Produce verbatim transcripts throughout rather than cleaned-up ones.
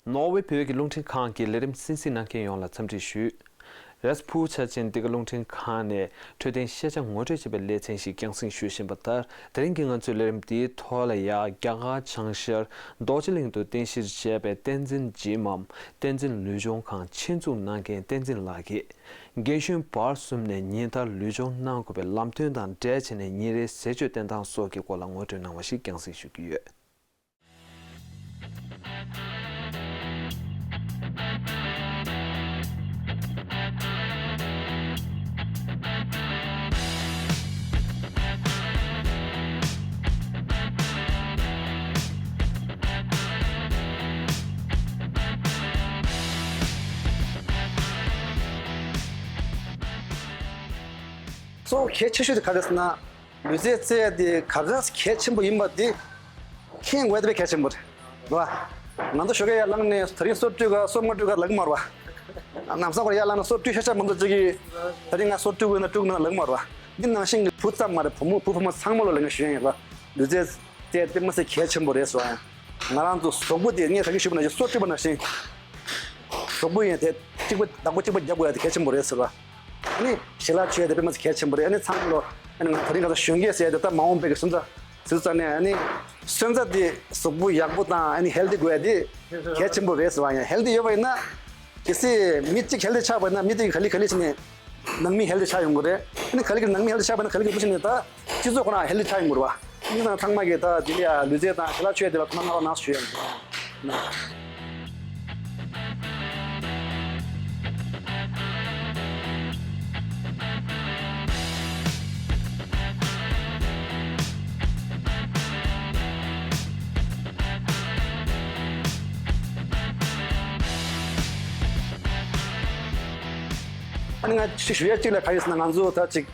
ནོར་ཝེ་བོད་ཀྱི་རླུང་འཕྲིན་ཁང་གི་ལས་རིམ་གསན་གཟིགས་གནང་མཁན་ཡོངས་ལ་འཚམས་འདྲི་ཞུ། རེས་ཕུའུ་ཆ་ཅན་འདི་ག་རླུང་འཕྲིན་ཁང་ནས་འཕྲོད་བསྟེན་ཤེས་བྱ་ངོ་སྤྲོད་བྱེད་པའི་ལེ་ཚན་ཞིག་རྒྱང་སྲིང་ཞུ་བཞིན་པ་ལྟར། དེ་རིང་གི་ང་ཚོའི་ལས་རིམ་འདིའི་ཐོག་ལ་ཡང་རྒྱ་གར་བྱང་ཤར་རྡོ་རྗེ་གླིང་དུ་རྟེན་གཞིར་བྱས་པའི་བསྟན་འཛིན་འཇིགས་མམ་བསྟན་འཛིན་ལུས་སྦྱོང་ཁང་ཆེད་འཛུགས་གནང་མཁན་བསྟན་འཛིན་ལགས་ཀྱིས། རྒན་གཞོན་བར་གསུམ་ནས་ཉིན་ལྟར་ལུས་སྦྱོང་གནང་དགོས་པའི་ལམ་སྟོན་དང་འབྲེལ་བྱས་ནས་ཉིན་རེའི་ཟས་སྤྱོད་བསྟེན་སྟངས་སོགས་ཀྱི་སྐོར་ལ་ངོ་སྤྲོད་གནང་བ་ཞིག་རྒྱང་སྲིང་ཞུ་གི་ཡོད། གཙོ་བོ་གལ་ཆེ་ཤོས་དེ་ག་རེ་ཟེར་ན། ལུས་རྩལ་རྩེད་ཡ་དེ་ག་ག་གལ་ཆེན་པོ་ཡིན་པ་དེ་མཁྱེན་དགོས་དེ་དཔེ་གལ་ཆེན་པོ་རེད། རེད་བ། ང་ཚོ་ཞོགས་ཀས་ཡར་ལངས་ནས་དེ་རིང་སོ་བཀྲུས་ག་སོ་མ་བཀྲུས་ག་ལབ་ཀྱི་མ་རེད་བ། ལམ་སང་ཁོ་རང་ཡར་ལངས་ནས་སོ་བཀྲུས་ཤག་ཤག་མ་གཏོགས་ཅིག་གིས་དེ་རིང་ང་སོ་བཀྲུས་དགོས་ན་བཀྲུས་མེད་ན་ལབ་ཀྱི་མ་རེད་བ། འདི་ནང་བཞིན་གྱི་བུ་ཙམ་མ་རེད། བུ་མོ་བུ་བུ་མོ་ཚང་མ་ལོ་ལབ་ངེས་ཞུ་ཡ་ཡིན་རེད་བ། ལུས་རྩལ་དེ་དཔེ་མ་སྲིད་གལ་ཆེན་པོ་རེད་ཟེར་བ། ང་རང་ཚོ་གཟུགས་པོ་དེ་ངས་ད་གིན་ཞུས་པ་ནང་བཞིན་སོ་བཀྲུས་པ་ནང་བཞིན་གཟུགས་པོ་ཡིན་དེ་གཅིག་པ་བདག་པོ་གཅིག་པ་རྒྱབ་དགོས་ཡ་དེ་གལ་ཆེན་པོ་རེད་ཟེར་བ། ཨ་ནི་ཞལ་ལག་མཆོད་ཡ་དེ་དཔེ་མ་སྲིད་གལ་ཆེན་པོ་རེད། ཨ་ནི་ཚང་མ་ལོ་ཨ་ནི་ང་ད་རིང་ཁ་སང་གཞོན་སྐྱེས་ཟེར་ཡ་དེ་ད་མ་འོངས་པའི་གི་སོན་རྩ་ཟེར་ཙང་ནས་ཨ་ནི་སོན་རྩ་དེ་གཟུགས་པོ་ཡག་པོ་དང་ཨ་ནི་ཧེལ་ཐི་དགོས་ཡ་དེ་གལ་ཆེན་པོ་རེད་ཟེར་བ། ཡང་ཧེལ་ཐི་ཡོད་པ་ཡིན་ན་གལ་སྲིད་མི་གཅིག་ཧེལ་ཐི་ཆགས་པ་ཡིན་ན་མི་དེ་གི་ག་ལེ་ག་ལེ་བྱས་ནས་ནང་མི་ཧེལ་ཐི་ཆགས་ཡོང་གི་རེད། ཨ་ནི་ག་ལེ་གི་ནང་མི་ཧེལ་ཐི་ཆགས་པ་ཡིན་ན་ག་ལེ་གི་འདུག་བྱས་ནས་ད་སྤྱི་ཚོགས་ཁོ་རང་ཧེལ་ཐི་ཆགས་ཡོང་གི་རེད་བ། ཨ་ནི་ཚང་མ་གིས་ད་དེ་ལ་ཡ་ལུས་རྩལ་དང་ཞལ་ལག་མཆོད་ཡ་དེ་ལ་ཐོག་མ་གནང་རོགས་གནང་ཞུ་ཡ་ཡིན། ཨ་ནི་ང་ཅིག་ཞུ་ཡ་གཅིག་ལ་ག་རེ་ཟེར་ན་ང་ཚོ་ད་ཅིག་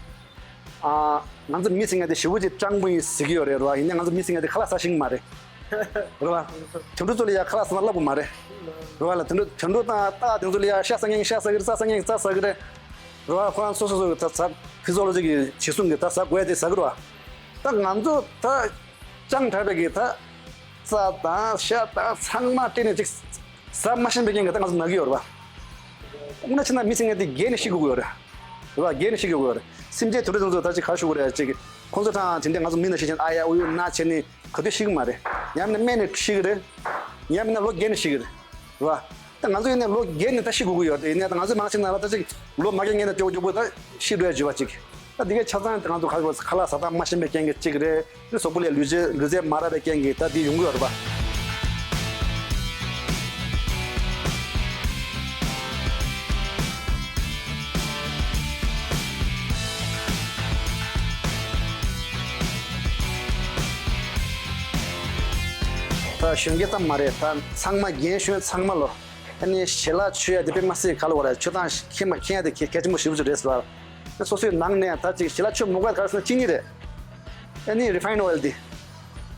ཨ། ང་ཚོ་མི་ཟེར་མཁན་དེ་ཞེ་པོ་ཅིག་སྤྱང་པོ་ཡིན་ཟེར་གྱི་ཡོད་རེད། རེད་བ། ཡིན་ནའི་ང་ཚོ་མི་ཟེར་མཁན་དེ་ཁ་ལག་ཟ་ཤེས་ཀྱི་མ་རེད། རེད་བ། དུད་འགྲོ་ཚོ་ལ་ཡ་ཁ་ལག་ཟ་ན་སླ་པོ་མ་རེད། རེད་བ་ལ། དུད་འགྲོ་དུད་འགྲོ་དང་སྟག་དེ་ཚོ་ལ་ཡ་ཤ་ཟ་མཁན་གྱིས་ཤ་ཟ་གི་རེད། རྩྭ་ཟ་མཁན་གྱིས་རྩྭ་ཟ་གི་རེད། རེད་བ། ཁོ་རང་སོ་སོ་སོ་གི་ད་ཟ། ཕི་ཛི་ཡོ་ལོ་ཇི་གི་བྱེད་སྲུང་གི་ད་ཟ་དགོས་དེ་ཟ་གི་རེད་བ། ད་ང་ཚོ་ད་སྤྱང་དྲགས་པའི་གི་ད་རྩྭ་དང་ཤ་དང་ཚང་མ་སྤྲད་ནས་ཅིག་ཟ་མ་ཤེས་པའི་རྐྱེན་གྱིས་ད་ང་ཚོ་ན་གི་ཡོད་རེད་བ། དཔེར་ན་ཆ་ན་མི་ཟེར་མཁན་དེ་རྒས་ནས་ཤི་དགོས་ཀྱི་ཡོད་རེད། རེད་བ། རྒས་ནས་ཤི་དགོས་ཀྱི་ཡོད་རེད། སེམས་ཅན་དུད་འགྲོ་དེ་ཚོ་ད་ཅིག་ག་རེ་ཞུ་དགོས་རེད། ཅིག་ཁོང་ཚོ་ཐང་དེ་འདྲས་ང་ཚོ་མི་ནང་བཞིན་བྱས་ཨ་ཡ་ཨུ་ཡུ་ན་བྱས་ནས་ག་དུས་ཤི་གི་མ་རེད། ཡང་མིན་ན་རྨས་ནས་ཤི་གི་རེད། ཡང་མིན་ན་ལོ་རྒས་ནས་ཤི་གི་རེད། རེད་བ། ད་ང་ཚོ་ཡིན་ནའི་ལོ་རྒས་ནས་ད་ཤི་དགོས་ཀྱི་ཡོད་རེད། ཡིན་ནའི་ད་ང་ཚོའི་མང་ཆེ་ནང་ལ་ད་ཅིག་ལོ་མ་རྒས་སྔོན་ན་མགྱོགས་མགྱོགས་པོ་ད་ཤི་འགྲོ་ཡ་བྱུང་བ་ཅིག་ད་འདི་གའི་ཆ་ཚང་དེ་ང་ཚོ་ཁ་ཁ་ལག་ཟ་སྟངས་མ་ཤེས་པའི་རྐྱེན་གྱིས་གཅིག་རེད། དེ་གཟུགས་པོ་ལ་ལུས་རྩལ་ལུས་རྩལ་མ་རག་པའི་རྐྱེན་གྱིས་ད་འདི་ཡོང་གི་ཡོད་རེད་པ། ད་གཞོན་སྐྱེས་ཙམ་མ་རེད། ད་ཚང་མ་རྒན་གཞོན་ཚང་མ་ལོ། ཨ་ནི་ཞལ་ལག་མཆོད་ཡ་དེ་དཔེ་མ་སྲིད་ག་ལ་བ་རེད། མཆོད་སྟངས་མཁྱེན་མ་མཁྱེན་ཡ་དེ་གལ་གལ་ཆེན་པོ་ཞེ་པོ་ཅིག་རེད་ཟེར་བ། སོ་སོའི་ནང་ནས་ད་ཅིག་ཞལ་ལག་མཆོད་མི་དགོས་ག་རེ་ཟེར་ན་གཅིན་སྙི་རེད། ཨ་ནི་རི་ཕ་ཡིན་ཨོ་ཡལ་དེ།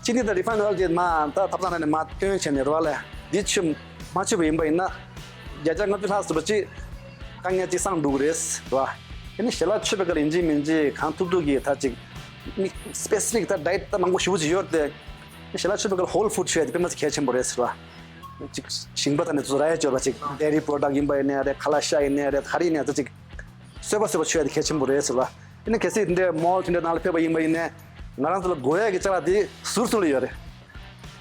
གཅིན་སྙི་དང་རི་ཕ་ཡིན་ཨོ་ཡལ་དེ་མ་ད་ཐབ་ཚང་ནང་ནས་མ་བཏོན་བྱས་ནས་རེད་བ་ལས། འདི་མཆོད་མ་མཆོད་པ་ཡིན་པ་ཡིན་ན། བརྒྱ་ཆ་ལྔ་བཅུ་ལྷག་ཙམ་ཅིག་དཀའ་ངལ་ཅིག་སངས་འགྲོ་གི་རེད་ཟེར་བ། ཨ་ནི་ཞལ་ལག་མཆོད་པའི་སྐབས་ལ་ཡིན་གཅིག་མིན་གཅིག་གང་ཐུབ་ཐུབ་ཀྱིས་ད་ཅིག་མི་སི་པེ་སི་ཕིག་ད་ཌའེ་ཊི་ད་མང་པོ་ཞེ་པོ་ཅིག་ཡོད་རེད་དེ། ཞལ་ལག་མཆོད་པའི་སྐབས་ལ་ཧོལ་ཕུཌ་མཆོད་ཡ་དེ་དཔེ་མ་ཚད་གལ་ཆེན་པོ་རེད་ཟེར་བ། ཅིག་ཞིང་པ་དང་ནི་ཚོ་ར་ཡ་སྦྱོར་བ་ཅིག་ཌེ་རི་པོ་རོ་ཌག་ཡིན་པ་ཡིན་ནའི་རེད། ཁ་ལག་ཤ་ཡིན་ནའི་རེད། ག་རེ་ཡིན་ནའི་ད་ཅིག་བཟོས་པ་བཟོས་པ་མཆོད་ཡ་དེ་གལ་ཆེན་པོ་རེད་ཟེར་བ། ཨ་ནི་གལ་སྲིད་འདི་འདྲའི་མོལ་དེ་འདྲའི་ནང་ལ་ཕེབས་པ་ཡིན་པ་ཡིན་ནའི་ང་རང་ཚོ་ལ་དགོས་ཡ་གི་ཅ་ལག་དེ་ཟུར་ཟུར་ལ་ཡོད་རེད།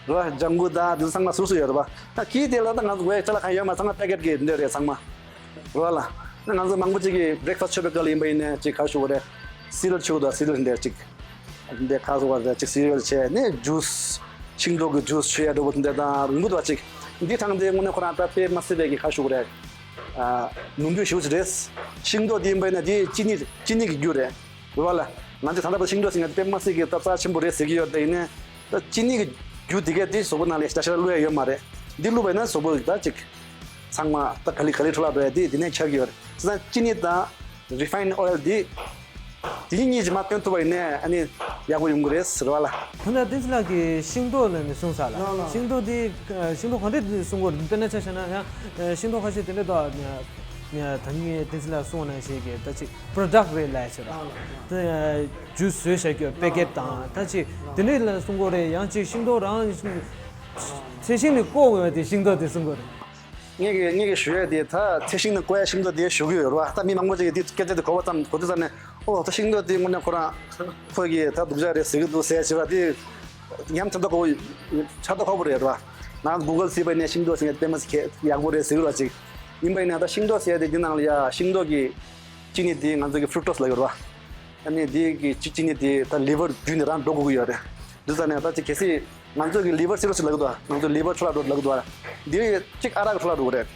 རེད་བ། ལྗང་གུ་དང་དེ་ཚོ་ཚང་མ་ཟུར་ཟུར་ཡོད་རེད་བ། ད་གིས་དེ་ལ་ད་ང་ཚོ་དགོས་ཡ་ཅ་ལག་གང་ཡོད་མ་ཚང་མ་པེ་ཀེ་ཊི་གི་འདི་འདྲ་རེད་ཚང་མ། རེད་བ་ལ། ད་ང་ཚོ་མང་པོ་ཅིག་གིས་བྷི་རེག་ཕ་སི་མཆོད་པའི་སྐབས་ལ་ཡིན་པ་ཡིན་ནའི་ཅིག་ག་རེ་ཞུ་དགོས་རེད། སི་རི་ཡལ་མཆོད་དང་སི་རི་ཡལ་འདི་འདྲ་ཅིག་འདི་ཁ་སོ་བ་རེད། ཅིག་སི་རི་ཡལ་བྱས་ནས་ཇུས། ཤིང་ཏོག་གི་ཇུས་མཆོད་ཡ་འདྲ་པོ་འདི་དང་རིང་པོ་འདུག་བ་ཅིག་འདི་དང་འདི་དངོས་གནས་ཁོ་རང་ད་དཔེ་མ་སྲིད་པའི་གི་ག་རེ་ཞུ་དགོས་རེད། ཨ། ནོར་འཁྲུལ་ཞེ་པོ་ཅིག་རེད། ཤིང་ཏོག་འདི་ཡིན་པ་ཡིན་ན་འདི་གཅིན་སྙི་གཅིན་སྙི་གི་རྒྱུ་རེད། རེད་བ་ལ། ང་ཚོས་ད་ལྟ་བར་ཤིང་ཏོག་ཟེར་མཁན་དེ་དཔེ་མ་སྲིད་ཀྱི་ད་རྩ་ཆེན་པོ་རེད་ཟེར་གྱི་ཡོད་དེ་ཡིན་ནའི། ད་གཅིན་སྙི་གི་རྒྱུ་དེ་གས་དེ་གཟུགས་པོ་ནང་ལ་ཞེ་དྲག་བླུག་ཡ་ཡོད་མ་རེད། འདི་བླུགས་པ་ཡིན་ན་གཟུགས་པོ་ད་ཅིག་ཚང་མ་ད་ག་ལེ་ག་ལེ་འཕྲོ་བརླག་འགྲོ་ཡ་དེ་དེ་ནས་ཁྱབ་ཀྱི་ཡོད་རེད། བྱས་ཙང་གཅིན་སྙི་དང་རི་ཕ་ཡིན་ཨོ་ཡལ་དེ། དེ་གཉིས་གཉིས་ཀྱིས་མར་བཏོན་ཐུབ་པ་ཡིན་ནའི་ཨ་ནི་ཡག་པོ་ཡོང་གི་རེད་ཟེར་བ་ལ། ད་ལྟ་བསྟན་འཛིན་ལགས་ཀྱིས་ཤིང་ཏོག་ལབ་ནས་གསུངས་ས་ལ། ལགས་ལགས། ཤིང་ཏོག་དེ་ཤིང་ཏོག་ག་འདྲ་གསུང་གི་ཡོད་རེད། དཔེར་ན་ཆ་བཞག་ན་ཡང་ཤིང་ཏོག་ཁ་ཤས་དེ་འདྲ་འདུག་ད་གིན་བསྟན་འཛིན་ལགས་གསུངས་ནང་བཞིན་གྱི་ད་ཅིག་པོ་རོ་ཌག་རེད་ལབ་ཡ་ཅིག་ར། ད་ཇུས་བཟོས་བཞག་རྒྱུ་པེ་ཀེ་ཊི་དང་ད་ཅིག་དེ་འདྲ་ལ་གསུང་གི་ཡོད་རེད། ཡང་ཅིག་ཤིང་ཏོག་རང་ཚད་ཤིང་ནས་བཀོག་དགོས་པ་དེ་ཤིང་ཏོག་དེ་གསུང་གི་ཡོད་རེད། ངས་ཀྱི་ངས་ཀྱི་ཞུ་ཡས་དེ་ད་ཚལ་ཤིང་དང་བཀོལ་ཡས་ཤིང་ཏོག་དེ་ཞུ་གི་ཡོད་རེད་བ། ད་མི་མང་པོ་ཅིག་གིས་དེ་སྐད་ཆ་དེ་གོ་བ་ཙམ་གོ་དུས་ཙམ་ནས་ཨོ་ད་ཤིང་ཏོག་དེ་དངོས་གནས་ཁོ་རང་ཁོ་གིས་ད་སྡུག་ཅག་རེད་ཟེར་གི་འདུག་ཟེར་བྱས་པ་དེ་ཉམས་ཚོད་ཁོ་ཆགས་ཁོ་པོ་རེད་བ། ང་གུ་གལ་བྱས་པ་ཡིན་ན་ཤིང་ཏོག་ཟེར་མཁན་དཔེ་མི་སྲིད་ཡག་པོ་རེད་ཟེར་གི་རེད་བ་ཅིག་ཡིན་པ་ཡིན་ན་ད་ཤིང་ཏོག་ཟེར་ཡས་དེ་འདི་ནང་ལ་ཡ་ཤིང་ཏོག་གི་ཅི་ནི་དེ་ང་ཚོ་གི་ཕུ་རུ་ཀྲོས་ལབ་ཡོད་རེད་བ། ཨ་ནི་དེ་གི་ཅི་ཅི་ནི་དེ་ད་ལི་ཝར་བརྒྱུད་ནས་རང་འགྲོ་དགོས་ཀྱི་ཡོད་རེད། འདི་ཙམ་ནས་ད་ཅི་གལ་སྲིད་ང་ཚོ་གི་ལི་ཝར་སི་རོ་སི་ལབ་ཀྱི་འདུག་ང་ཚོ་ལི་ཝར་འཕྲོ་བརླག་འགྲོ་ལབ་ཀྱི་འདུག་འདི་གཅིག་ཨ་རག་འཕྲོ་བརླག་འགྲོ་གི་རེད།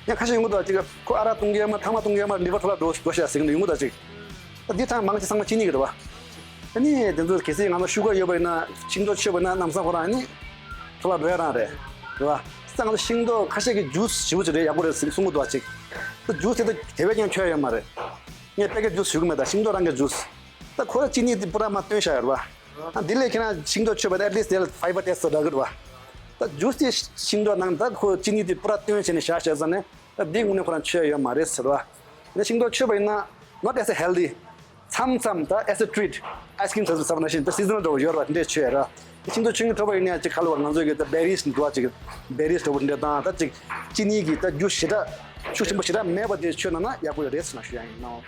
ཡང་ཁ་ཤས་ཡོང་གི་འདུག་ཅིག་ཁོ་ཨ་རག་བཏུང་གི་ཡོད་མ་ཐ་མག་བཏུང་གི་ཡོད་མ་ལི་ཝར་འཕྲོ་བརླག་འགྲོ་འགྲོ་ཤག་ཟེར་གྱི་འདུག་ཡོང་གི་འདུག་ཅིག་ད་འདི་ཐང་མང་ཆེ་ཚང་མ་ཅི་ནི་གི་རེད་བ། ཨ་ནི་དེ་ཚོ་གལ་སྲིད་ང་ཚོ་ཤུ་གར་ཡོད་པ་ཡིན་ན་ཤིང་ཏོག་མཆོད་པ་ཡིན་ན་ལམ་སང་ཁོ་རང་ཨ་ནི་འཕྲོ་བརླག་འགྲོ་ཡ་རང་རེད། རེད་བ། ད་ང་ཚོ་ཤིང་ཏོག་ཁ་ཤས་ཀྱི་ཇུས་ཞེ་པོ་ཅིག་རེད་ཡག་པོ་རེད་གསུང་གི་འདུག་ཅིག་ད་ཇུས་དེ་ད་དེ་བས་ཀྱང་མཆོད་ཡ་ཡོད་མ་རེད། ངས་པེ་ཀེ་ཇུས་ཞུ་གི་མེད། ད་ཤིང་ཏོག་རང་གི་ཇུས། ད་ཁོ་ལ་ཅི་ནི་དེ་པུ་ར་མ་བཏོན་བཞག་ཡོད་རེད་བ། ཨ་འདི་ལས་ཁྱེད་རང་ཤིང་ཏོག་མཆོད་པ་ན་at least དེ་ལ་ཕའི་བར་ཏེས་སི་འདྲ་གི་རེད་བ། ད་ཇུས་དེ་ཤིང་ཏོག་ནང་ད་ཁོ་ཅི་ནི་དེ་པུ་ར་བཏོན་བྱས་ནས་བཞག་བྱས་ཙང་ནས་ད་འདི་དངོས་གནས་ཁོ་རང་མཆོད་ཡ་ཡོད་མ་རེད་ཟེར་བ། ད་ཤིང་ཏོག་མཆོད་པ་ཡིན་ན་not as a healthy མཚམས་མཚམས་ད་as a treat ice cream ཟེར་ཟེར་བ་ནང་བཞིན་ད་སི་ཛི་ནལ་འདྲ་བོ་ཡོད་རེད་བ། དེ་འདྲས་མཆོད་ཡ་ར། ཤིང་ཏོག་མཆོད་ཀྱི་ཐོབ་པ་ཡིན་ན་ཅིག་ཁ་ལོ་བ་ང་ཚོའི་གི་ད་བེ་རིས་འདྲ་བ་ཅིག་བེ་རིས་འདྲ་བོ་འདྲ་དང་ད་ཅིག་ཅི་ནི་གི་ད་རྒྱུ་ཞེ་དྲག་ཤུགས་ཆེན་པོ་ཞེ་དྲག་མེད་པ་དེ་མཆོད་ན་ན་ཡག་པོ་ཡོད་རེད་ཟེར་ན་ཞུ་ཡ་ཡིན་ནོ།